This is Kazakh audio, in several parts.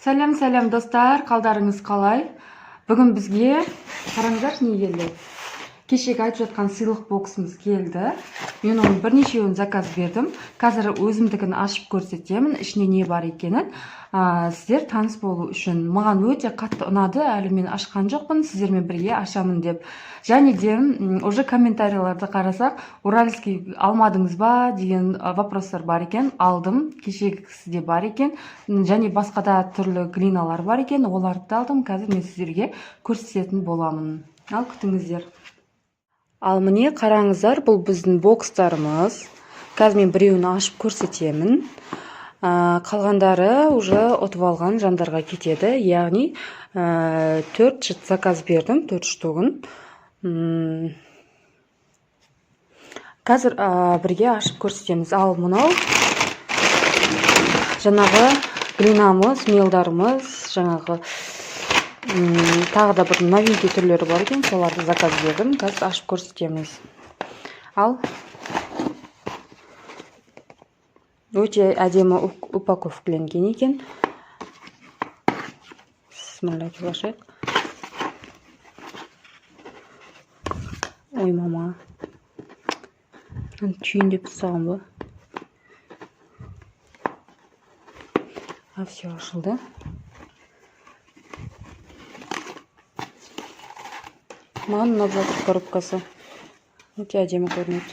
Сәлем, сәлем, достар, қалдарыңыз қалай? Бүгін бізге, қараңыздаршы, не келді. Кешегі айтып жатқан сыйлық боксымыз келді. Мен оның бірнешеуін заказ бердім. Қазір өзімдікін ашып көрсетемін, ішінде не бар екенін. Сіздер таныс болу үшін. Маған өте қатты ұнады, әлі мен ашқан жоқпын, сіздермен бірге ашамын деп. Және де уже комментарийларды қарасақ, «Уральский алмадыңыз ба?» деген вопростар бар екен. Алдым, кешегісі де бар екен. Және басқа да түрлі глиналар бар екен, оларды да алдым. Қазір мен сіздерге көрсететін боламын. Ал күтіңіздер. Ал міне, қараңыздар, бұл біздің бокстарымыз. Қазір мен біреуін ашып көрсетемін. Қалғандары уже ұтып алған жандарға кетеді. Яғни төрт заказ бердім, төрт штугін. Қазір бірге ашып көрсетеміз. Ал мынау жаңағы глинамыз, мелдарымыз, жаңағы тағы да бір новенький түрлері бар екен, соларды заказ бердім. Қазір ашып көрсетеміз. Ал өте әдемі упаковкаленген екен. Бісміллә деп ашайық. Ой, мама, мынаны түйіндеп тастаған ба? А, все, ашылды. Маған ұнап жатыр коробкасы, өте әдемі көрінеді.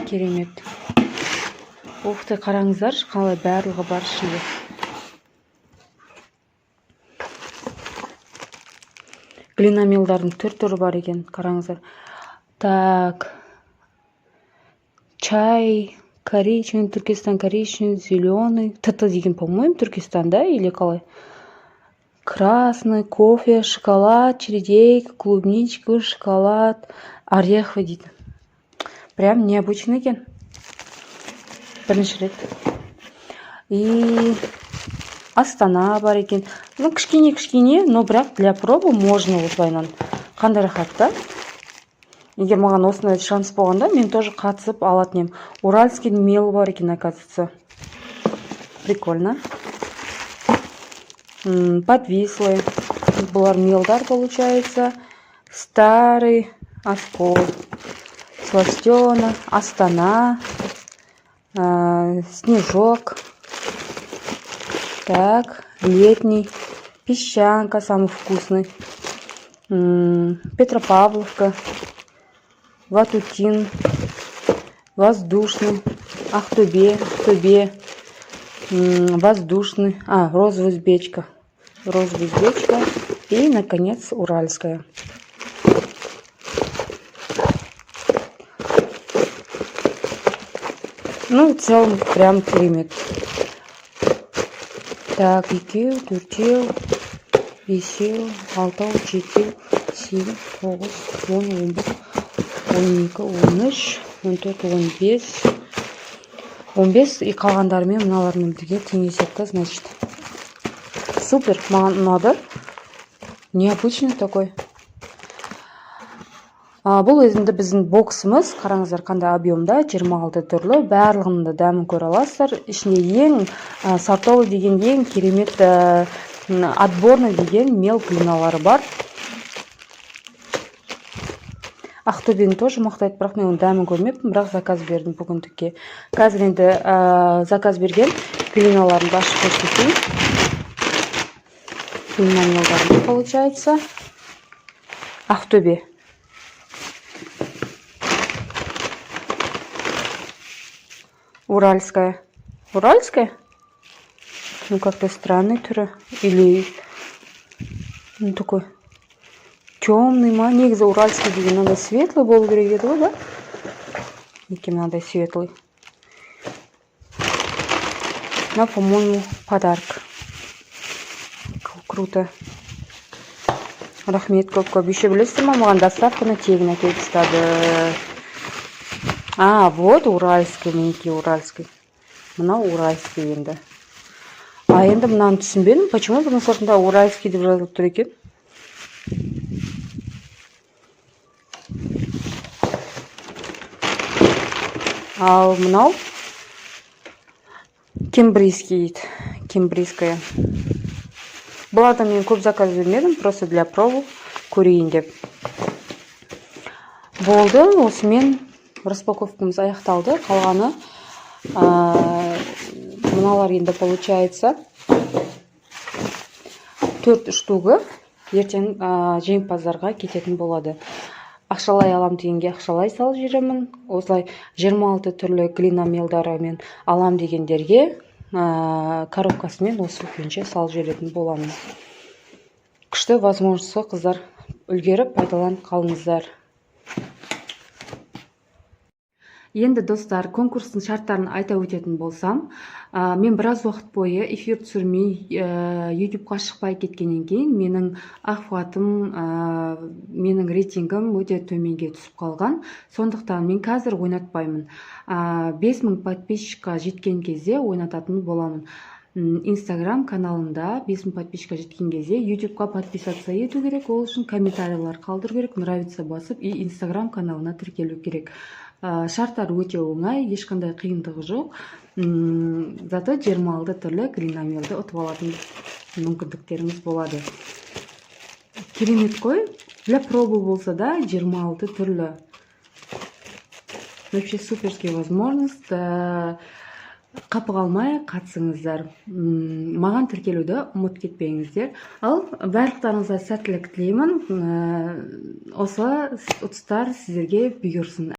Керемет! Ух ты, қараңыздаршы, қалай барлығы бар ішінде. Глиномелдардың түр түрі бар екен, қараңыздар. Так, чай, коричневый, Туркестан коричневый, зеленый, ТТ деген, по моему, Туркестан, да, или қалай? Красный, кофе, шоколад, чередейка, клубничка, шоколад, ореховый дейді. Прям необычный екен, бірінші рет. И Астана бар екен. Ну, кішкене кішкене, но бірақ для пробы можно. Осылайынан қандай рахат та. Егер маған осындай шанс болғанда, мен тоже қатысып алатын едім. Уральский мел бар екен, оказывается, прикольно. Подвислый, бұлар мелдар, получается. Старый Оскол, Сластена, Астана, Снежок, так, летний, Песчанка, самый вкусный, Петропавловка, Ватутин, воздушный, Ақтөбе, Ақтөбе, воздушный, а, розовая узбечка, розовая узбечка и, наконец, уральская. Ну, в целом, прям керемет. Так, екеу, төртеу, бесеу, алтау, жетеу, сегіз, тоғыз, 10, 11, 12, 13, 14, 15. 15 и қалғандарымен, мыналармен бірге теңеседі, значит. Супер, маған ұнады. Необычный такой. Бұл енді біздің боксымыз. Қараңыздар, қандай объемда, 26 түрлі, барлығының да дәмін көре аласыздар. Ішінде ең сортовый деген, ең керемет, отборный деген мел глиналары бар. Ақтөбені тоже мақтайды, бірақ мен оның дәмін көрмеппін, бірақ заказ бердім бүгіндікке. Қазір енді заказ берген глиналарымды ашып көрсетейін. Глина мелдарымыз, получается. Ақтөбе. Уральская. Уральская? Ну, как-то странный түрі. Или, ну, такой темный ма? Негізі уральский деген мынандай светлый болу керек еді ғой, да? Неге мынандай светлый? Мына, по-моему, подарок. Круто. Рахмет көп-көп. Еще білесіздер ма, маған доставканы тегін әкеліп тастады. А, вот уральский, мінекей, уральский. Мынау уральский енді. А енді мынаны түсінбедім, почему бұның сыртында уральский деп жазылып тұр екен? Ал мынау кембрийский дейді, кембрийская. Бұлардан мен көп заказ бермедім, просто для пробы көрейін деп. Болды, осымен распаковкамыз аяқталды. Қалғаны мыналар. Енді, получается, төрт штугы ертең жеңімпаздарға кететін болады. Ақшалай алам дегенге ақшалай салып жіберемін. Осылай 26 түрлі глиномелдарымен алам дегендерге коробкасымен осы күйінше салып жіберетін боламын. Күшті возможность қой, қыздар, үлгеріп пайдаланып қалыңыздар. Енді, достар, конкурстың шарттарын айта өтетін болсам, мен біраз уақыт бойы эфир түсірмей, ютубқа шықпай кеткеннен кейін менің охватым, менің рейтингім өте төменге түсіп қалған. Сондықтан мен қазір ойнатпаймын. 5000 подписчикқа жеткен кезде ойнататын боламын. Инстаграм каналында 5000 подписчикқа жеткен кезде ютубқа подписаться ету керек, ол үшін комментарийлер қалдыру керек, нравится басып, и Инстаграм каналына тіркелу керек. Шарттар өте оңай, ешқандай қиындығы жоқ. Зато 26 түрлі глиномелді ұтып алатын мүмкіндіктеріңіз болады. Керемет қой, для пробы болса да 26 түрлі. Вообще суперский возможность. Қапы қалмай қатысыңыздар. Маған тіркелуді ұмытып кетпеңіздер. Ал барлықтарыңызға сәттілік тілеймін. Осы ұтыстар сіздерге бұйырсын.